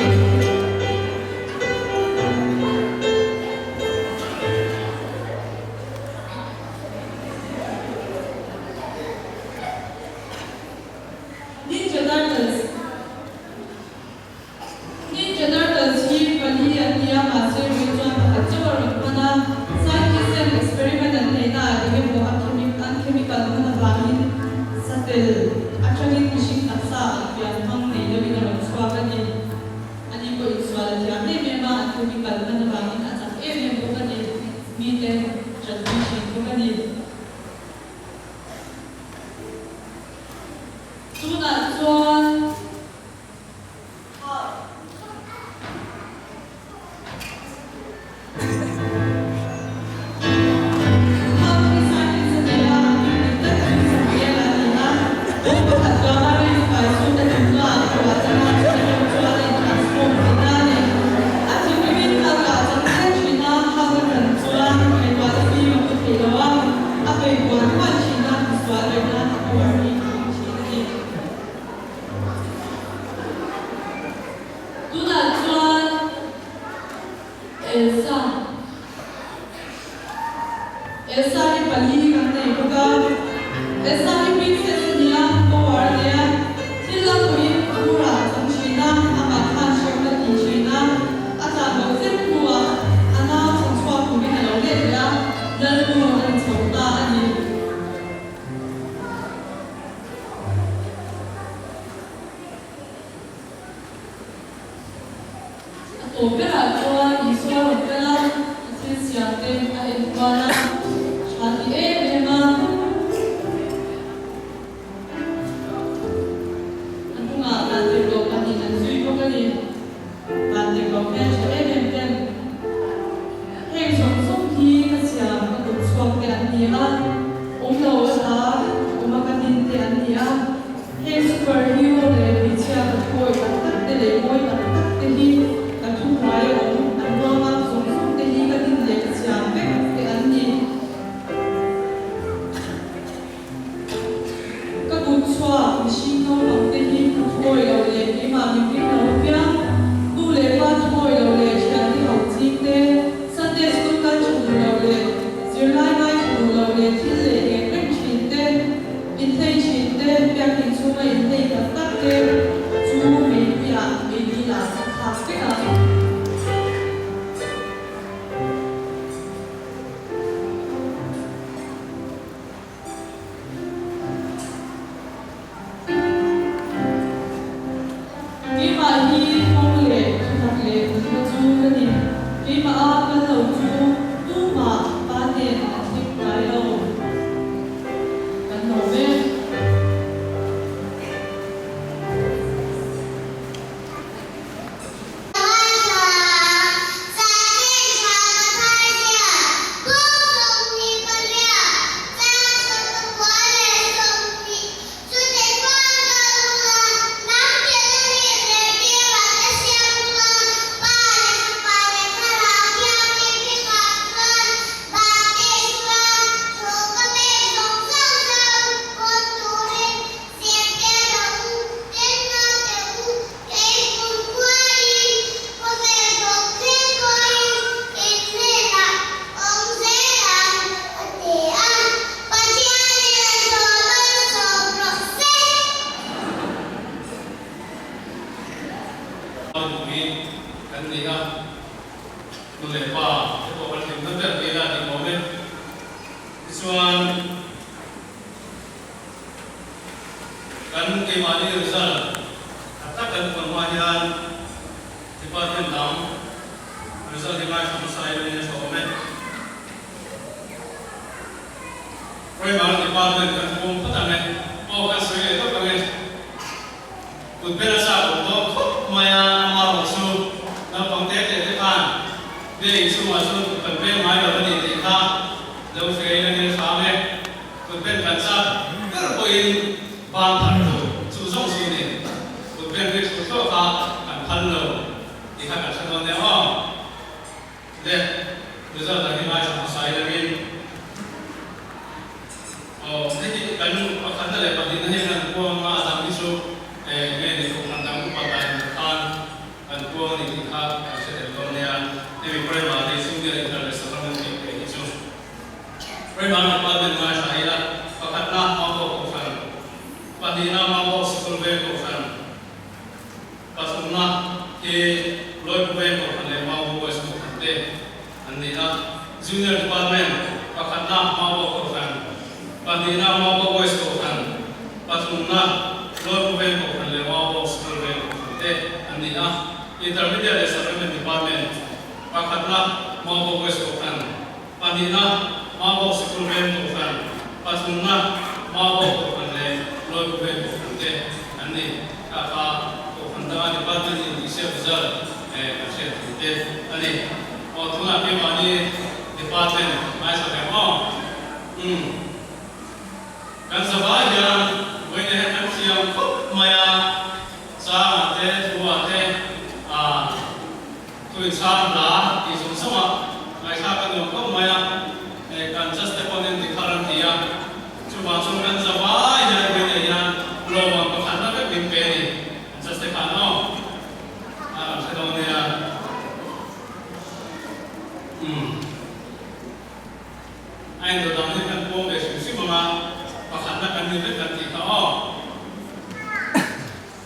Ninja Turtles Ninja Turtles hi pali an ni a, mahse rui chuan pakhat chauh a rawn hman a. Scientist ten experiment an neihna ah eng emaw a chemic an chemical hman avangin satel atangin mihring taksa ang pian hmang nei deuhin a rawn chhuak a ni. Ani pawh insual a thiam em em a, an chemical hman avangin a chak em em bawk a ni. Mite tanpui thin bawk a ni. Tunah chuan A bei buan buan thin a, misual ber nan a power hi a hmang thin a ni. Tunah chuan Elsa Elsa hi pali kan nei bawk a, Elsa hi princess a ni a, power a nei a, thil lam pawhin phurah a chang thin a, amah khan hrehawm a ti thin a, a tlan bo zet hnuah a nau chhan chhuak turin a lo let leh a. Lalnu a ni chho ta a ni. A tawp berah chuan Isua rawn kal a, a thil siam te a en kual a, tha ti em em a. A hnungah vantirhkoh pahnih an zui bawk a ni. Vantirhkoh hmeltha em em ten heng zawng zawng hi ka siam ka kut chhuak te an ni a, awm lo a hla awm a ka din te an ni a. Heng super hero leh hmeichhia ka thuawi tak tak te leh mawi tak tak te hi ka thuhnuai a awm an ruangam zawng zawng te hi ka din leh ka siam vek te an ni. Ka kut chhuak mihring naupang te hi ka thuawi lo leh keimah min ring lo apiang, nu leh pa thuawi lo leh thiante ho ching te, Sunday school kal tha duh lo leh zirlai ngai tha duh lo leh thil leh ngek reng thin te, inhlei thin te, biakinn chhunga inhlei tak tak. te pawh kan hlimna ber ti ila tih awm e. Tichuan kan keimahni result tha tak kan puan hma hian department dang result hi ngaithla hmasa ila in a tha awm e. Primary department kan puang phawt ang e. Aw kan sawi leh tawp ang e. Kut ber a chak awm tawh khawp mai a, amaherawh chu naupang te te te khan biakin chhungah chuan kut kan peng ngai lo a ni tih kha lo hria in a nel hram e. Kut pen kan chak ber pawhin ban thar tur chu zawng chu ni. Kut pen rik thlu thluah kha kan phal lo tih kha kan hre dawn nia aw. Le, result ah hi ngaithla hmasa ila min. Aw, hei hi kan pakhatna leh pahnihna hian an kuang a, a dang hi chu eh nge ni kohhran dang upa dan khan kan kuang a ni tih kha kan hre tel dawn nia. Hemi Primary Junior Inter leh Sacrament tih peh hi chu Primary Department ngaithla ila pakhatna Maubo kohhran, pahnihna Maubo Sikul Veng kohhran, Pathumna hi Lawipu Veng Kohhran leh Maubo Boys Kohhran te an ni a. Junior Department, pakhatna Maubo Kohhran, pahnihna Maubo Boys Kohhran, pathumna Lawipu Veng Kohhran leh Maubo School Veng Kohhran te an ni a. Intermediate leh Supplement Department, pakhatna Maubo Boys Kohhran, pahnihna Maubo Sikul Veng Kohhran, pathumna Maubo Kohhran leh Lawipu Veng Kohhran te an ni. Kha kha Kohhran danga department in tihsiak result kan hriat thu te a ni. Aw tunah keimahni department ngaithla ve maw? Umm. Kan zavai hian vawiin hian kan thiam khawp mai a, changah te, thuah te, ah thuin chhang hla tih zawng zawngah ngaihthlak a nuam khawp mai a, kan just te pawhin ti thar an ti a. Chuvang chuan kan zavai hian vawiin hian lawmawm pakhatna vek min pe a ni. An just te khan aw a kan hre dawn nia. Umm. A indo dang hi kan puang ve hrim hrim ang a, pakhatna kan ni vek kan tih kha aw.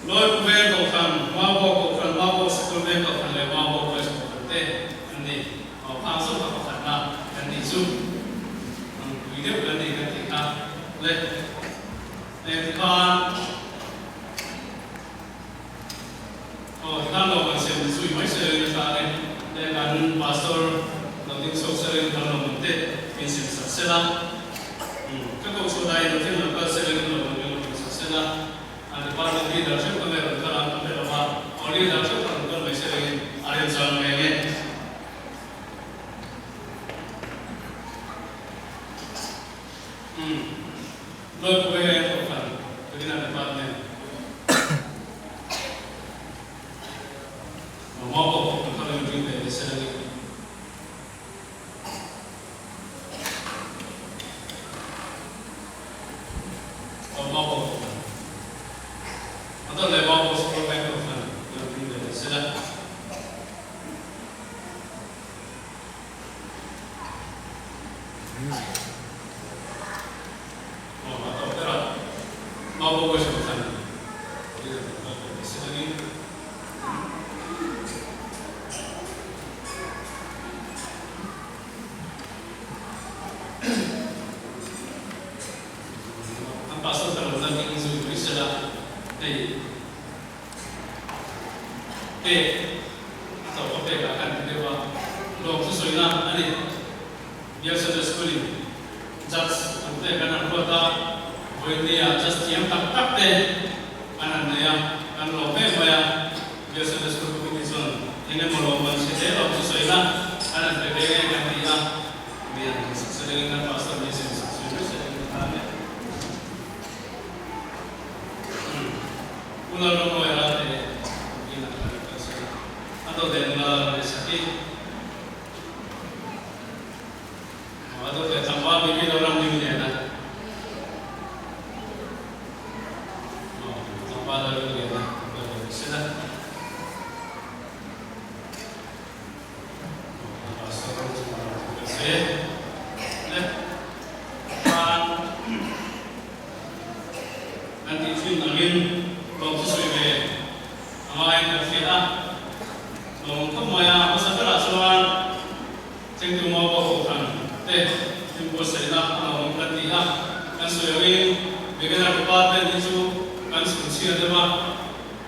Lawipu Veng Kohhran, Maubo Kohhran, Maubo Sikul Veng Kohhran leh Maubo Boys Kohhran te an ni. Aw phang zawk a pakhatna kan nih chu ang pui deuh kan ni kan tih kha le. Heng tikhan aw tikhan lo kan siam zui mai se rin atang e le kan pastor lo ding chhuak se rin kan lo mun te min sim sak se la ka koh chhuah dai lo thil lo kal se rin lo mun min lo sim sak se la a department leader theuh ka nge rawn kal ang ka hre lo va aw leader theuh ka rawn kal mai se rin a remchang mai nge. Umm Lawipui hei an kohhran Rina Department Mama pawh kohhran kha lo inring ve ni se la ni. Aw Mama pawh kohhran A dawt leh Mama pawh sikul veng kohhran lo inring ve ni se la. Pek a tawp a pek ah khan ti deuh a, lawm chu sawina a ni. Bial Sunday School in judge tur te kan han ruat a, vawiin ah judge thiam tak tak te an han nei a, kan lawm em mai a. Bial Sunday School committee chuan eng emaw lawm an hre hle lawm chu sawina an han pe ve nge kan ti a, mi an han sak se dengin kan pastor mi sin sak zui mai se dengin khan e. Pu Lalramawia te inah kan kal sawn a, a dawt leh nula Lalreisaki, a dawt leh tlangval Bibi Lalramdingliana, tlangval Lalringliana kan kal ve sel a. Kan tih thin angin lawm chu sawi ve a ngaiin kan hria a, lawm khawp mai a, hmasa berah chuan. Thlengtu Mauva Kohhran te inbuatsaihna a lo awm kan ti a, kan sawi angin Beginner Department hi chu kan chhunchhia deuh a,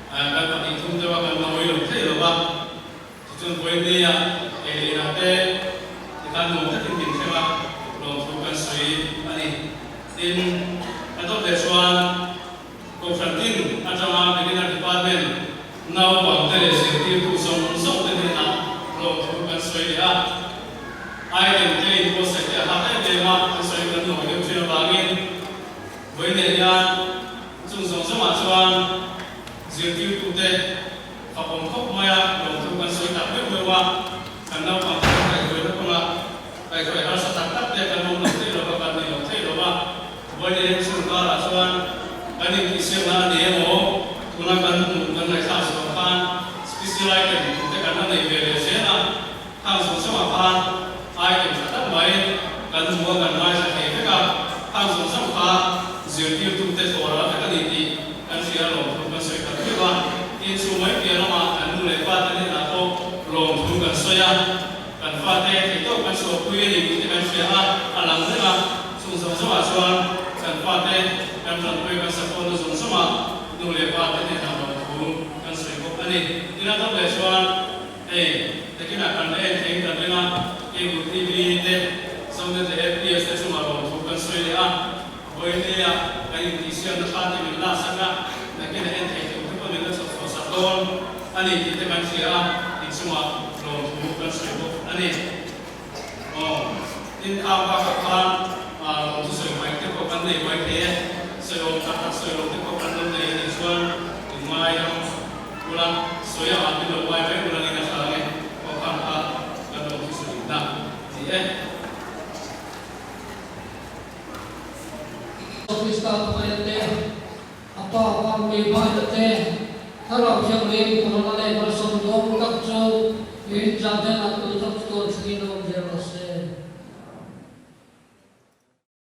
kan pahnihthum deuh a, kan nawi lo thei lo va. Tichuan vawinia ei leh inah te tikhan nuam takin min thleng a, lawmthu kan sawi a ni. Tin, a dawt leh chuan Kohhran tin atanga Beginner Department naupangte leh zirtirtu zawng zawng te hnenah lawmthu kan sawi leh a. Item te inbuatsaih te a hak em em a, kan sawi kan nawi deuh thin avangin vawinia hian chung zawng zawngah chuan zirtirtute Ka awm khawp mai a, lawmthu kan sawi tak meuh meuh a, kan naupang te kan kaihhruaina kawnga kaihhruai harsa tak tak te kan awm lo thei lo va, kan ni lo thei lo va, Vawiin hian chhung karah chuan kan intihsiakna a ni emaw, tuna kan hmuh kan ngaihthlak zawh khan special item te kan la nei ve leh zel a, khang zawng zawngah khan item tha tak mai kan hmu a, kan ngaithla thei vek a, khang zawng zawng kha zirtirtute thawhral vek a ni tih kan hria lawmthu kan sawi tak meuh a, tin chu mai piah lamah kan nu leh pa te hnenah pawh lawmthu kan sawi a, kan fate theihtawp kan chhuahpui a ni tih te kan hria a, a lang reng a, chung zawng zawngah chuan kan fate kan tanpui kan support na zawng zawngah nu leh pa te hnenah lawmthu kan sawi bawk a ni. Tin a dawt leh chuan hei takinah kan la en theiin kan ring a, cable TV te, Zonet leh APS te chungah lawmthu kan sawi leh a. Vawinia kan intihsiamna thla te min laksak a, nakin a en thei tur te pawh min la chawp chhuah sak dawn a ni tih te kan hria a, inchungah lawmthu kan sawi bawk a ni. Aw, tin khang bakah khan lawmthu sawi hmaih te pawh kan nei mai thei e, sawi awm tak tak sawi lo te pawh kan lo nei a nih chuan in ngai ang ula, sawi a min lo ngai mai ula ngin a thla ange, aw khang kha kan lawmthu sawi na a ni e. Krista hmangaihna te, a Pa Pangmi hmangaihna te, Thlarau Thianghlim Corona leh malsawm dawng tak chu in tlangten a tu tak chu tawn thlengin awm zel rawh se.